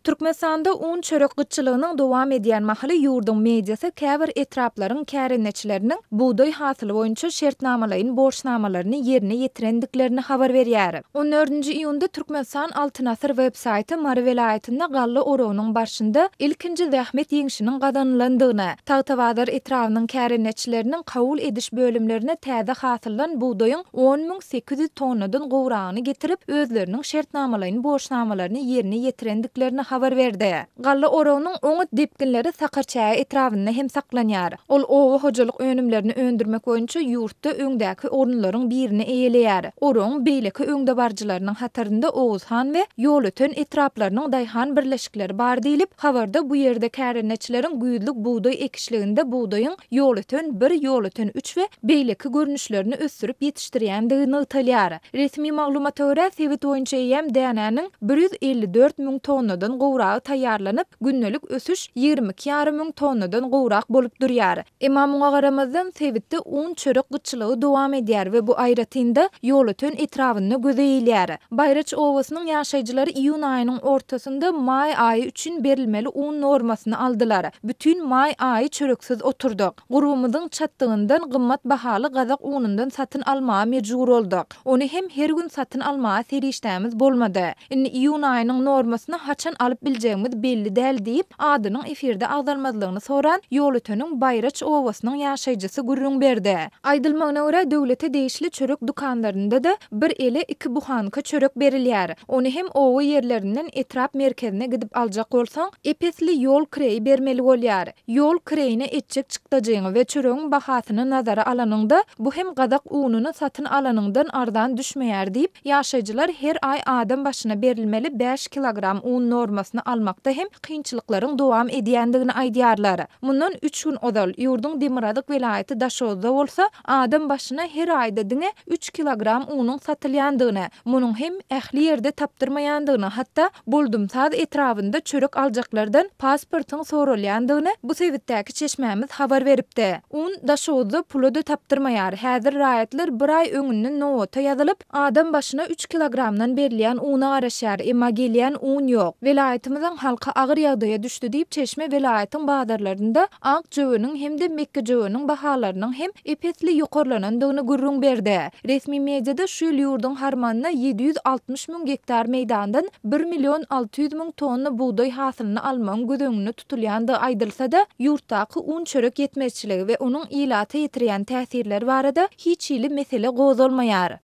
Türkmenistanda un-çörek gytçylygynyň dowam edýän mahaly ýurduň mediasy käbir etraplaryň kärendeçileriniň bugdaý hasyly boýunça şertnamalaýyn borçnamalaryny ýerine ýetirendiklerini habar berýär. On dördünji iýunda Türkmenistan Altyn asyr web saýty Mary welaýatynda galla oragynyň barşynda ilkinji zähmet ýeňşiniň gazanylandygyny, Tagtabazar etrabynyň kärendeçileriniň kabul ediş bölümlerine täze hasyldan bugdaýyň 10 800 tonnadan gowragyny getirip, özleriniň şertnamalaýyn borçnamalaryny ýerine ýetirendiklerini habar berdi. Galla oragynyň oňat depginleri Sakarçäge etrabynda hem saklanýar. Ol oba hojalyk önümlerini öndürmek boýunça ýurtda öňdäki orunlaryň birini eýeleýär. Oragyň beýleki öňdebaryjylarynyň hatarynda Oguzhan we Ýolöten etraplarynyň daýhan birleşikleri bar diýlip, habarda bu ýerde kärendeçileriň güýzlük bugdaý ekişliginde bugdaýyň Ýolöten bir, Ýolöten üç we beýleki görnüşlerini ösdürip ýetişdirýändigi nygtalýar. Resmi maglumata görä, sebit boýunça eýýäm dänäniň 154 müň tonnadan gowragy taýýarlanyp, gündelik ösüş 22 ýarym müň tonnadan gowrak bolup durýar. Emma muňa garamazdan, sebitde un-çörek gytçylygy dowam edýär we bu aýratyn-da, Ýolöten etrabynda göze ilýär. Baýraç obasynyň ýaşaýjylary iýun aýynyň ortasynda maý aýy üçin berilmeli un normasyny aldylar. Bütin maý aýy çöreksiz oturdyk. Gurbumyzyň çatdygyndan gymmat bahaly gazak unundan satyn almaga mejbur bolduk. Ony hem her gün satyn almaga serişdämiz bolmady. Indi iýun aýynyň normasyny haçan alyp biljegimiz belli däl diýip, adynyň efirde agzalmazlygyny soran Ýolöteniň Baýraç obasynyň ýaşaýjysy gürrüň berdi. Aýdylmagyna görä, döwlete degişli çörek dükanlarynda-da bir ele iki buhanka çörek berilýär. Ony hem oba ýerlerinden etrap merkezine gidip aljak bolsaň, ep-esli ýol kireýi bermeli bolýar. Ýol kireýine etjek çykdajyňy we çöregiň bahasyny nazara alanyňda, bu hem gazak ununy satyn alanyňdan arzan düşmeýär diýip, ýaşaýjylar her aý adam başyna berilmeli bäş kilogram un normasyny almakda hem kynçylyklaryň dowam edýändigini aýdýarlar. Mundan üç gün ozal, ýurduň demirgazyk welaýaty Daşoguzda bolsa, adam başyna her aýda diňe üç kilogram unuň satylýandygyny, munuň hem ähli ýerde tapdyrmaýandygyny, hatda Boldumsaz etrabynda çörek aljaklardan pasportyň soralýandygyny bu sebitdäki çeşmämiz habar beripdi. Un Daşoguzda pula-da tapdyrmaýar. Häzir raýatlar bir aý öňünden nobata ýazylyp, adam başyna üç kilogramdan berilýän una garaşýar, emma gelýän un ýok. Welaýatymyzyň halky agyr ýagdaýa düşdi diýip, çeşme welaýatyň bazarlarynda ak jöweniň hem-de mekgejöweniň bahalarynyň hem ep-esli ýokarlanandygyny gürrüň berdi. Resmi mediada şu ýyl ýurduň harmanyna 760 müň gektar meýdandan bir million 600 müň tonna bugdaý hasylyny almagyň göz öňünde tutulýandygy aýdylsa-da, ýurtdaky un-çörek ýetmezçiligi we onuň ilata ýetirýän täsirleri barada hiç hili mesele gozgalmaýar.